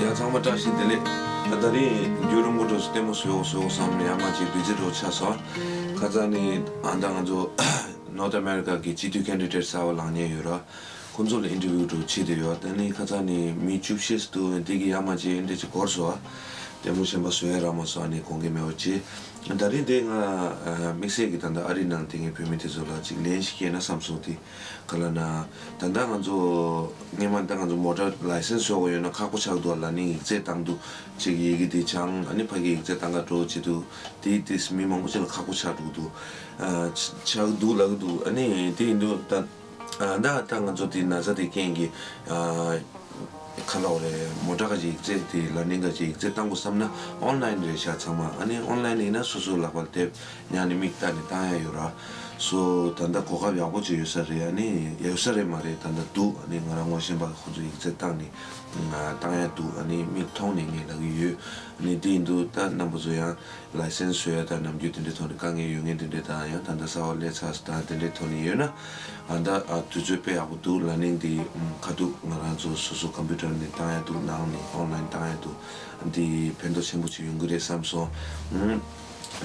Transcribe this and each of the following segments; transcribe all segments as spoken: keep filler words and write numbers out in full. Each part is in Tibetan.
ཡང་ཚང་མ་བཀྲ་ཤིས་བདེ་ལེགས། ད་ད་རིང་རྒྱུན་རིང་པོ་འགྲོ་སོང་ལྟད་མོ་བཟོ་འོ་བཟོ་འོ་བསམ་ནས་ཡང་མ་བྱས་བི་ཛི་འགྲོ་ཆགས་སོང་། ཁ་སང་ནི་ཨ་ད་ང་ཚོ་North America གི་སྤྱི་འཐུས་candidate་གསར་པ་ལངས་མཁན་ཡོད་ར། ཁོང་ཚོ་ལ་interview་འགྲོ་བྱེད་དེ་ཡོད། ད་ནི་ཁ་སང་ནི་མི་བཅུ་བཞི་འདུག་དེ་གི་ཡང་མ་བྱས་འདི་ཅིག་འགོར་སོང་ཨ། ལྟད་མོ་གཞན་པ་བཟོ་ཡ་རག་མ་སོང་ཨ་ནི་དགོངས་འགལ་མེད་པ་བྱས། ད་རིང་དེ་ང་དམིགས་བསལ་གྱི་ད་ལྟ་ཨ་རི་ནང་དེ་ངའི་བོད་མི་དེ་ཚོ་ལ་ཅིག་ལན་ཞིག་སྐྱེལ་ན་བསམ་སོང་དེ། ག་ལ་ན། ད་ལྟ་ང་ཚོ་སྔོན་མ་ད་ང་ཚོ་མོ་ཊ་ལའི་སེན་སི་བཟོ་དགོས་ཡོད་ན་ཁག་པོ་ཆགས་འདུག་ལ་ནི་ཡིག་ཚད་བཏང་འདུག་ཅིག་ཡི་གེ་དེ་སྦྱང་ཨ་ནི་ཕ་གི་ཡིག་ཚད་བཏང་ག་འགྲོ་བྱེད་འདུག་དེ་དེ་མི་མང་པོ་ཅིག་ལ་ཁག་པོ་ཆགས་འགྲོ་གི་འདུག་ཨ། ཆགས་འདུག་ལབ་གི་འདུག་ཨ་ནི་དེ་ཡིན་དུས་ད་ཨ་ད་ད་ང་ཚོ་དེ་ན་ཚ་དེ་རྐྱེན་གྱིས་ཨ། ག་ལ་བ་རེད། མོ་ཊ་ག་ཅིག་ཡིག་ཚད་དེ་ལ་ནི་ག་ཅིག་ཡིག་ཚད་བཏང་དགོས་བསམ་ན་ཨོན་ལའིན་རེད་ཤག་ཚང་མ་ཨ་ནི་ཨོན་ལའིན་ཡིན་ན་སོ་སོ་ལག་པར་དེབ་ཉར་ནས་མིག་ལྟ་ནས་བཏང་ཡ་ཡོད་ར། སོ་ད་ལྟ་གོ་སྐབས་ཡག་པོ་ཅིག་ཡོད་ས་རེད། ཨ་ནི་ཡོད་ས་རེད་མ་རེད་ད་ལྟ་འདུག་ཨ་ནི་ང་རང་ངོ་ཤེས་པ་ཁོ་ཚོ་ཡིག་ཚད་བཏང་ནས་བཏང་ཡ་འདུག་ཨ་ནི་མིག་མཐོང་ནས་ངས་ལབ་ཀྱི་ཡོད། ཨ་ནི་དེ་ཡིན་དུས་ད་རྣམ་པ་ཚོ་ཡང་ལའི་སེན་སི་བཟོ་ཡ་དང་ནམ་རྒྱུན་དེ་འདྲའི་ཐོག་ནས་དཀའ་ངལ་ཡོད་མཁན་དེ་འདྲའི་དང་ཡང་ད་ལྟ་གསར་པ་སླེབས་ཚར་དང་དེ་འདྲའི་ཐོག་ནས་ཡོད་ན་ཨ་ད་ཨ་དུས་ཚོད་དཔེ་ཡག་པོ་འདུག་ལ་ནིང་དེ་ཁ་ཐུག་ང་རང་ཚོ་སོ་སོ་ཀམ་པུ་ཊར་ནས་བཏང་ཡ་འདུག་ནང་ནས་ཨོན་ལའིན་བཏང་ཡ་འདུག་དེ་ཕན་ཐོགས་ཆེན་པོ་ཅིག་ཡོང་གི་རེད་བསམ་སོང་།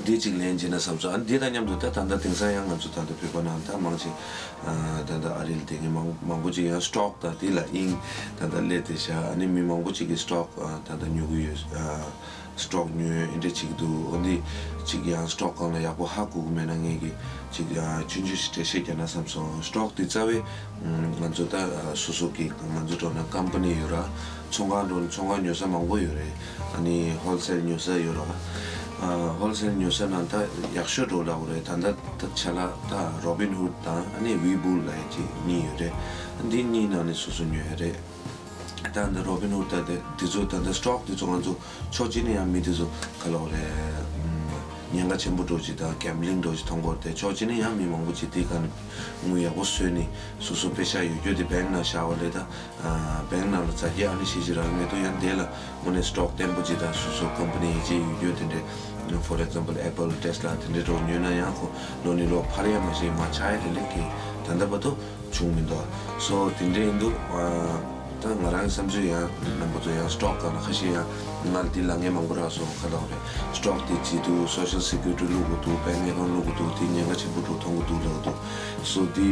འདི་གཅིག་ལན་བྱེད་ན་བསམ་སོང་། ཨ་འདི་དང་མཉམ་དུ་ད་ད་ལྟ་དེང་སང་ཡང་ང་ཚོ་ད་ལྟ་བོད་པ་ནང་ད་མང་ཆེ་ད་ལྟ་ཨ་རི་ལ་བསྡད་མཁན་མང་མང་པོ་ཅིག་ཡང་སི་ཊོག་དང་དེ་ལ་དབྱིངས་ད་ལྟ་སླེབས་བསྡད་ཤག་ཨ་ནི་མི་མང་པོ་ཅིག་གིས་སི་ཊོག་ད་ལྟ་ཉོ་གི་ཡོད། སི་ཊོག་ཉོས་ཨེ་འདྲ་བྱེད་ཀྱི་འདུག་འོ་འདི་གཅིག་ཡང་སི་ཊོག་སྒང་ལ་ཡག་པོ་ཧ་གོ་གི་མེད་ན་ངས་ཀྱི་གཅིག་ཆུང་ཆུང་ཞིག་འགྲེལ་བཤད་རྒྱག་ན་བསམ་སོང་། སི་ཊོག་འདི་རྩ་བའི་ང་ཚོ་ད་སོ་སོ་གི་ང་ཚོ་འགྲོ་ན་ཀམ་པ་ནི་ཡོད་ར། ཚོང་ཁང་འགྲོ་ན་ཚོང་ཁང་ཉོ་ས་མང་པོ་ཡོད་རེད། ཨ་ནི་ཧོལ་སེལ་ཉོ་ས་ཡོད་ར། ཧོལ་སེལ་ཉོ་ས་ནང་ད་ཡག་ཤོས་འགྲོ་ལབ་རེད། ད་ད་ད་ཆ་ལ་ད་Robinhood་དང་ཨ་ནི་WeBull་ལབ་ཡ་གཅིག་གཉིས་ཡོད་རེད། འདི་གཉིས་ནང་ནས་སོ་སོ་ཉོ་ཡ་རེད། ད་འདི་Robinhood་ད་དེ་དེ་ཚོ་ད་ལྟ་སི་ཊོག་དེ་ཚོ་ང་ཚོ་ཕྱོགས་གཅིག་ནས་ཡང་མི་དེ་ཚོ་ག་ལབ་རེད། ཉེན་ཁ་ཆེན་པོ་འགྲོ་ཅིག་དང་གེམ་བི་ལིང་འགྲོ་ཅིག་མཐོང་གི་ཡོད་རེད་དེ། ཕྱོགས་གཅིག་ནས་ཡང་མི་མང་པོ་ཅིག་དེ་ག་ནས་དངུལ་ཡག་པོ་བཟོས་ནས་སོ་སོ་པེ་ཤག་ཡོད་རྒྱུ་དེ་བེང་ནང་བཞག་པ་ལས་ད་བེང་ནང་ལ་ཛ་རྒྱ་ཨ་ནི་ཤེས་ཀྱི་རག་མེད་དུ་ཡང་དེ་ལ་དངོས་གནས་སི་ཊོག་བརྟན་པོ་ཅིག་དང་སོ་སོ་ཀམ་པ་ནི་ཡིད་ཆེས་ཡོད་རྒྱུ་དེ་འདྲས། For example Apple, Tesla་དེ་འདྲས་འགྲོ་ཉོས་ན་ཡང་ཁོ་ལོ་ནས་ལོ་འཕར་ཡ་མ་ཤེས་མ་ཆག་ཡ་དེ་ལས་ཀྱི་ད་ལྟ་བར་དུ་བྱུང་མི་འདུག་སོ་དེ་འདྲས་ཡིན་འདུག་ད་ང་རང་གི་བསམ་ཚུལ་ཡང་རྣམ་པ་ཚོ་ཡང་སི་ཊོག་སྒང་ལ་ཁ་ཤས་ཡང་ང་ལ་དེ་ལ་ངས་མང་པོ་རག་སོང་ག་ལབ་རེད། སི་ཊོག་དེ་བྱེད་དུས་Social Security་བླུག་དགོས་འདུག Bank account་བླུག་དགོས་འདུག་དེ་ཉེན་ཁ་ཆེན་པོ་འདུག་མཐོང་གི་འདུག་ལབ་འདུག་སོ་དེ་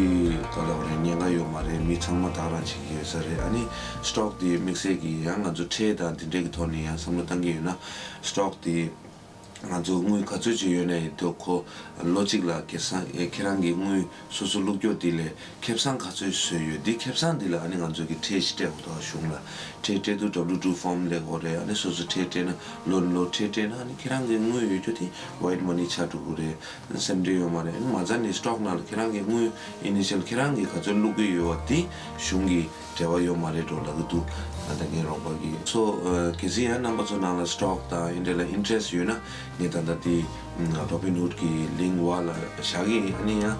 ག་ལབ་རེད། ཉེན་ཁ་ཡོད་མ་རེད། མི་ཚང་མ་བདག་རང་བྱེད་ཀྱི་ཡོད་ས་རེད། ཨ་ནི་སི་ཊོག་དེ་དམིགས་བསལ་གྱི་ཡང་ང་ཚོ་ཁྲལ་དང་དེ་འདྲས་ཀྱི་ཐོག་ནས་ཡང་བསམ་བློ་བཏང་གི་ཡོད་ན་སི་ཊོག་དེ། ང་ཚོ་དངུལ་ག་ཚོད་ཅིག་ཡོད་ན་ཡིན་དུས་ཁོ་ལོ་གཅིག་ལ་ཁེ་བཟང་ཨེ་ཁྱེད་རང་གི་དངུལ་སོ་སོ་བླུག་རྒྱུ་དེ་ལས་ཁེ་བཟང་ག་ཚོད་བཟོས་ཡོད། འདི་ཁེ་བཟང་འདི་ལ་ཨ་ནི་ང་ཚོ་གི་ཁྲལ་ཞིག་སྤྲད་དགོས་འདུག་གཞུང་ལ་ཁྲལ་སྤྲད་དུས་W two form་སླེབས་དགོས་རེད། ཨ་ནི་སོ་སོ་ཁྲལ་སྤྲད་ན་ལོ་ནས་ལོ་ཁྲལ་སྤྲད་ན་ཨ་ནི་ཁྱེད་རང་གི་དངུལ་ཡོད་རྒྱུ་དེ་white money་ཆགས་འགྲོ་གི་རེད། སེམས་ཁྲལ་ཡོད་མ་རེད། ཨ་ནི་མ་རྩ་ནས་སི་ཊོག་ནང་ལ་ཁྱེད་རང་གི་དངུལ་initial་ཁྱེད་རང་གི་ག་ཚོད་བླུག་གི་ཡོད་པ་དེ་གཞུང་གི་འབྲེལ་བ་ཡོད་མ་རེད་འགྲོ་ལབ་ཀྱི་འདུག་ད་ལྟ་ངའི་རོགས་པ་གིས་སོ་གལ་སྲིད་ཡང་རྣམ་པ་ཚོ་ནང་ལ་སི་ཊོག་དང་ཨེ་འདྲ་ལ་interest་ཡོད་ན་ངས་ད་ལྟ་དེ་Robinhood་གི་link་བར་ལ་བཞག་གི་ཡིན། ཨ་ནི་ཡང་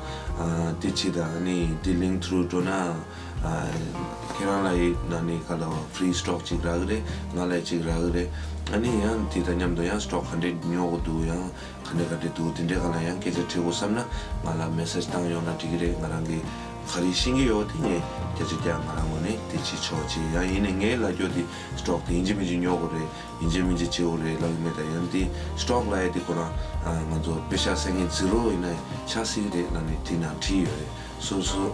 དེ་ཕྱི་དང་ཨ་ནི་དེ་link through་འགྲོ་ན་ཁྱེད་རང་ལ་ཡི་ན་ནི་ག་ལ་བ་free་སི་ཊོག་ཅིག་རག་གི་རེད། ང་ལ་ཅིག་རག་གི་རེད། ཨ་ནི་ཡང་དེ་དང་མཉམ་དུ་ཡང་སི་ཊོག་ག་འདྲས་ཉོ་དགོས་འདུག་ཡང་ག་འདྲ་ག་འདྲ་འདུག་དེ་འདྲའི་སྒང་ལ་ཡང་སྐད་ཆ་དྲི་དགོས་བསམ་ན་ང་ལ་message་བཏང་ཡོང་ན་འགྲིག་གི་རེད། ང་རང་གིས་ག་རེ་ཤེས་ཀྱི་ཡོད་དེ་ངས་སྐད་ཆ་རྒྱག་ང་རང་ངོས་ནས་དེ་བྱེད་ཆོག་ཅེས། ཡང་ཡིན་ནའི་ངའི་ལབ་རྒྱུ་དེ་སི་ཊོག་དེ་ཡིན་གཅིག་མིན་གཅིག་ཉོ་དགོས་རེད། ཡིན་གཅིག་མིན་གཅིག་བྱེད་དགོས་རེད་ལབ་ཀྱི་མེད། ད་ཡང་དེ་སི་ཊོག་ལབ་ཡ་དེ་ཁོ་རང་ང་ཚོ་པེ་ཤག་སེང་གེ་zero་ཡིན་ན་ཆགས་སྲིད་རེད་ལབ་ནས་དེ་ནང་བྲིས་ཡོད་རེད། སོ་སོ་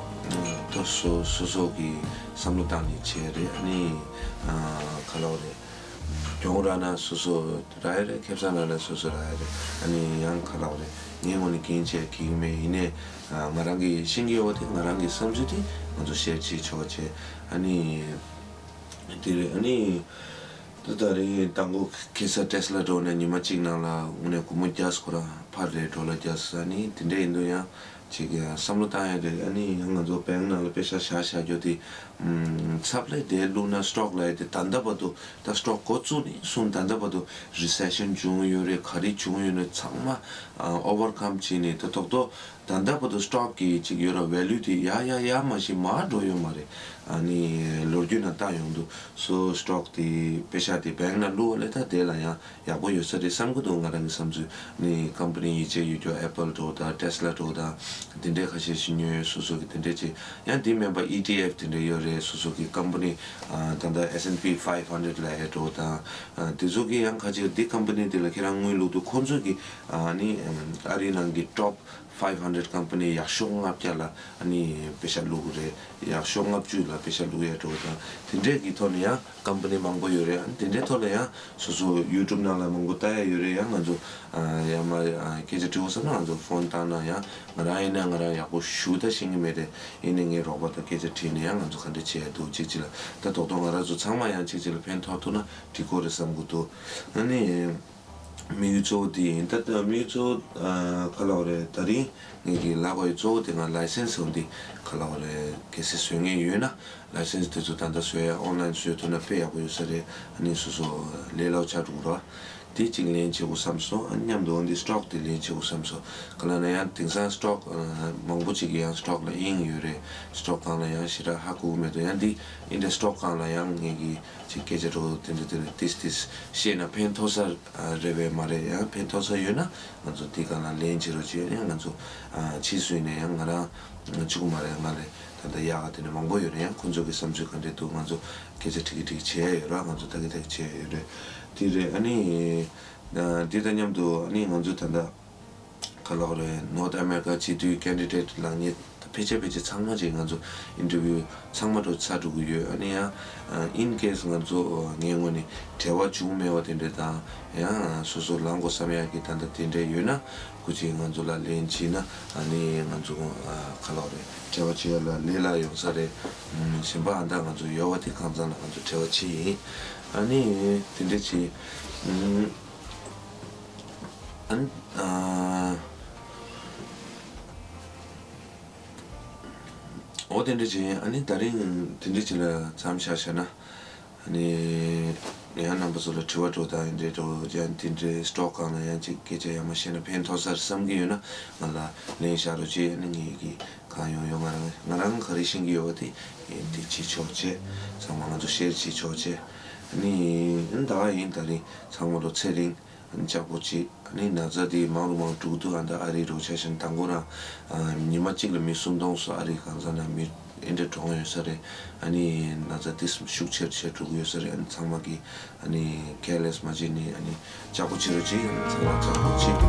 ད་སོ་སོ་སོ་གི་བསམ་བློ་བཏང་ནས་བྱས་རེད། ཨ་ནི་ག་ལབ་དགོས་རེད། གྱོང་རག་ན་སོ་སོ་རག་ཡ་རེད། ཁེ་བཟང་རག་ན་སོ་སོ་རག་ཡ་རེད། ཨ་ནི་ཡང་ག་ལབ་དགོས་རེད། ངའི་ངོས་ནས་འགན་བྱས་ཀྱི་མེད། ཡིན་ནའི་ང་རང་གིས་ཤེས་ཀྱི་ཡོད་པ་དེ་ང་རང་གི་བསམ་ཚུལ་དེ་ང་ཚོ་ཤེར་བྱེད་ཆོག་བྱས། ཨ་ནི་དེ་རེད། ཨ་ནི་ད་ད་རེས་དང་པོ་ཁེ་ས་ཊེ་སི་ལ་འགྲོ་ནས་ཉི་མ་གཅིག་ནང་ལ་དངོས་གནས་སྒོར་མོ་བརྒྱ་ཁོ་རང་འཕར་རེད། ཌོ་ལར་བརྒྱ། ཨ་ནི་དེ་འདྲ་ཡིན་དུས་ཡང་ཅིག་བསམ་བློ་བཏང་ཡ་རེད། ཨ་ནི་ཡང་ང་ཚོ་བེང་ནང་ལ་པེ་ཤག་བཞག་བཞག་རྒྱུ་དེ་ཚབ་ལས་དེ་བླུགས་ན་སི་ཊོག་ལབ་ཡ་དེ་ད་ལྟ་བར་དུ་ད་སི་ཊོག་འགོ་བཙུགས་ནས་བཟུང་ད་ལྟ་བར་དུ་རི་སེ་ཤན་བྱུང་ཡོད་རེད། ག་རེ་བྱུང་ཡོད་རེད། ཚང་མ་ཨོ་ཝར་ཀམ་བྱས་ནས་ད་རྡོག་རྡོག་ད་ལྟ་བར་དུ་སི་ཊོག་གི་ཅིག་ཡོད་ར་ཝེ་ལུ་དེ་ཡར་ཡར་ཡར་མ་ཤེས་མར་འགྲོ་ཡོད་མ་རེད། ཨ་ནི་ལོ་རྒྱུས་ནང་ལྟ་ཡོང་དུས་སོ་སི་ཊོག་དེ་པེ་ཤ་དེ་བེང་ནང་བླུགས་པ་ལས་ད་དེ་ལ་ཡང་ཡག་པོ་ཡོད་ས་རེད་བསམ་གི་འདུག་ང་རང་གི་བསམ་ཚུལ། ནི་ཀམ་པ་ནི་ཡིད་ཆེས་ཡོད་རྒྱུ་ཨེ་པལ་འདྲ་བོ་དང་ཊེ་སི་ལ་འདྲ་བོ་དང་དེ་འདྲའི་ཁ་ཤས་ཤིག་ཉོས་ཡོད། སོ་སོ་གི་དེ་འདྲའི་ཅིག་ཡང་དེ་མིན་པ་ཨི་ཊི་ཨེཕ་དེ་འདྲ་ཡོད་རེད། སོ་སོ་གི་ཀམ་པ་ནི་ད་ལྟ་S&P five hundred ལབ་ཡ་འདྲ་བོ་དང་དེ་ཚོ་གི་ཡང་ཁ་ཅིག་དེ་ཀམ་པ་ནི་དེ་ལ་ཁྱེད་རང་དངུལ་བླུགས་དུས་ཁོང་ཚོ་གི་ཨ་ནི་ཨ་རིའི་ནང་གི་ཊོབ་five hundred company ཡག་ཤོས་ལྔ་བརྒྱ་ལ་ཨ་ནི་པེ་ཤ་བླུགས་རེད། ཡག་ཤོས་ལྔ་བཅུ་ལ་པེ་ཤ་བླུགས་ཡ་འདྲ་བོ་དང་དེ་འདྲས་ཀྱི་ཐོག་ནས་ཡང་ཀམ་པ་ནི་མང་པོ་ཡོད་རེད། ཨ་ནི་དེ་འདྲའི་ཐོག་ལ་ཡང་སོ་སོ་ཡུ་ཊུབ་ནང་ལ་མང་པོ་ལྟ་ཡ་ཡོད་རེད། ཡང་ང་ཚོ་ཡང་མ་སྐད་ཆ་དྲི་བ་བསམ་ན་ང་ཚོ་ཕོན་བཏང་ན་ཡང་ང་རང་ཡིན་ན་ང་རང་ཡག་པོ་ཞུ་ད་ཤེས་ཀྱི་མེད་རེད། ཡིན་ནའི་ངའི་རོགས་པ་དང་སྐད་ཆ་དྲིས་ནས་ཡང་ང་ཚོ་ག་འདྲས་བྱེད་ཡ་འདུག་ཅིག་ཅིག་ལ་ད་རྡོག་རྡོག་ང་རང་ཚོ་ཚང་མ་ཡང་ཅིག་ཅིག་ལ་ཕན་ཐོགས་ཐུབ་ན་འགྲིག་གོ་རེད་བསམ་གི་འདུག་ཨ་ནི། དམིགས་ཡུལ་གཙོ་བོ་དེ་ཡིན། ད་ལྟ་དམིགས་ཡུལ་གཙོ་བོ་ག་ལབ་དགོས་རེད། ད་རིང་ངེད་ཀྱི་ལབ་དགོས་ཡ་གཙོ་བོ་དེ་ང་ལའི་སེན་སི་འོ་འདི་ག་ལབ་དགོས་རེད། གལ་སྲིད་བཟོ་མཁན་ཡོད་ན་ལའི་སེན་སི་དེ་ཚོ་ད་ལྟ་བཟོ་ཡ་ཨོན་ལའིན་བཟོས་ཐུབ་ན་དཔེ་ཡག་པོ་ཡོད་ས་རེད། ཨ་ནི་སོ་སོ་ལས་སླ་པོ་ཆགས་འགྲོ་གི་རེད། དེ་གཅིག་ལེན་བྱེད་དགོས་བསམ་སོང་། ཨ་ནི་མཉམ་དུ་འོ་འདི་སི་ཊོག་དེ་ལེན་བྱེད་དགོས་བསམ་སོང་། ག་ལབ་ན་ཡང་དེང་སང་སི་ཊོག་མང་པོ་ཅིག་གི་ཡང་སི་ཊོག་ལ་དབྱིངས་ཡོད་རེད། སི་ཊོག་སྒང་ལ་ཡང་ཞེ་དྲག་ཧ་གོ་གི་མེད་དུ་ཡང་འདི་ཨིན་ཌི་སི་ཊོག་སྒང་ལ་ཡང་ངེད་ཀྱི་ཅིག་སྐད་ཆ་འདྲ་བོ་དེ་འདྲ་དེ་འདྲ་ཏིས་ཏིས་བཤད་ན་ཕན་ཐོགས་ས་རེད་པས་མ་རེད། ཡང་ཕན་ཐོགས་ས་ཡོད་ན་ང་ཚོ་འདི་སྒང་ལ་ལེན་བྱེད་རོགས་བྱེད། ཡང་ང་ཚོ་ཕྱིས་སུ་ཡིན་ན་ཡང་ང་རང་གཅིག་པུ་མ་རེད། ང་ལས་ད་ལྟ་ཡག་ག་དེ་འདྲ་མང་པོ་ཡོད་རེད། ཡང་ཁོང་ཚོ་གི་བསམ་ཚུལ་ག་འདྲས་འདུག་ང་ཚོ་སྐད་ཆ་དྲི་གི་དྲི་གི་བྱེད་ཡ་ཡོད་ར། ང་ཚོ་ལྟ་གི་ལྟ་གི་བྱེད་ཡ་ཡོད་རེད། དེ་རེད། ཨ་ནི་འདི་དང་མཉམ་དུ་ཨ་ནི་ང་ཚོ་ད་ལྟ་ག་ལབ་དགོས་རེད། North America སྤྱི་འཐུས་ཀེན་ཌི་ཌེ་ཊི་ལངས་མཁན་ད་ཕལ་ཆེར་ཕལ་ཆེར་ཚང་མ་ཅིག་ང་ཚོ་ཨིན་ཊར་བིའུ་ཚང་མ་འགྲོ་ཚར་འགྲོ་གི་ཡོད། ཨ་ནི་ཡང་ཨིན་ཀེ་སི་ང་ཚོ་ངའི་ངོས་ནས་བྲེལ་བ་བྱུང་མེད་པ་དེ་འདྲ་དང་ཡང་སོ་སོ་ལངས་དགོས་བསམ་ཡག་གི་ད་ལྟ་དེ་འདྲ་ཡོད་ན་སྐུ་མཁྱེན་ང་ཚོ་ལ་ལན་བྱས་ན་ཨ་ནི་ང་ཚོ་ག་ལབ་དགོས་རེད། བྲེལ་བ་བྱེད་ཡག་ལ་ལས་སླ་ཡོང་ས་རེད། གཞན་པ་ཨ་ད་ང་ཚོ་ཡོད་པ་དེ་གང་ཚང་ལ་ང་ཚོ་བྲེལ་བ་བྱེད་ཡིན། ཨ་ནི་དེ་འདྲ་བྱེད། ཨ་ནི་ཨ། འོ་དེ་འདྲ་བྱས། ཨ་ནི་ད་རིང་དེ་འདྲ་ཅིག་ལ་མཚམས་བཞག་བཞག་ན། ཨ་ནི་ཡང་རྣམ་པ་ཚོ་ལ་དྲི་བ་འདྲ་བོ་དང་འདྲ་འདྲ་བོ་ཡང་དེ་འདྲའི་སི་ཊོག་སྒང་ལ་ཡང་ཅིག་སྐད་ཆ་ཡང་མ་བཤད་ན་ཕན་ཐོགས་ས་རེད་བསམ་གྱི་ཡོད་ན་ང་ལ་ལན་བཞག་རོགས་བྱེད། ཨ་ནི་ངེད་ཀྱིས་གང་ཡོང་ཡོང་ང་རང་ང་རང་ག་རེ་ཤེས་ཀྱི་ཡོད་པ་དེ་ངས་འདི་བྱེད་ཆོག་བྱེད། ཚང་མ་ང་ཚོ་ཤེར་བྱེད་ཆོག་བྱེད། ཨ་ནི་ཨ་ནི་ད་ག་ཡིན། ད་རིང་ཚང་མ་ལོ་ཚེ་རིང་། ལྕགས་པོ་གཅིག་ཨ་ནི་ན་ཚ་དེ་མང་རུ་མང་རུ་འགྲོ་གི་འདུག་ཨ་ད་ཨ་རི་རུ་ཆ་བཞག་ན་དང་པོ་རང་ཉི་མ་གཅིག་ལ་མི་སུམ་སྟོང་སོ། ཨ་རི་གང་ས་ན་མི་ཨེ་འདྲ་གྲོངས་ཡོད་ས་རེད། ཨ་ནི་ན་ཚ་དེ་ཤུགས་ཆེར་ཆེར་འགྲོ་གི་ཡོད་ས་རེད། ཨ་ནི་ཚང་མ་གི་ཨ་ནི་ཁེར་ལེ་སི་མ་བྱེད་ནི། ཨ་ནི་ལྕགས་པོ་བྱེད་རོགས་གྱིས། ཨ་ནི་ཚང་མ་ལྕགས་པོ་གཅིག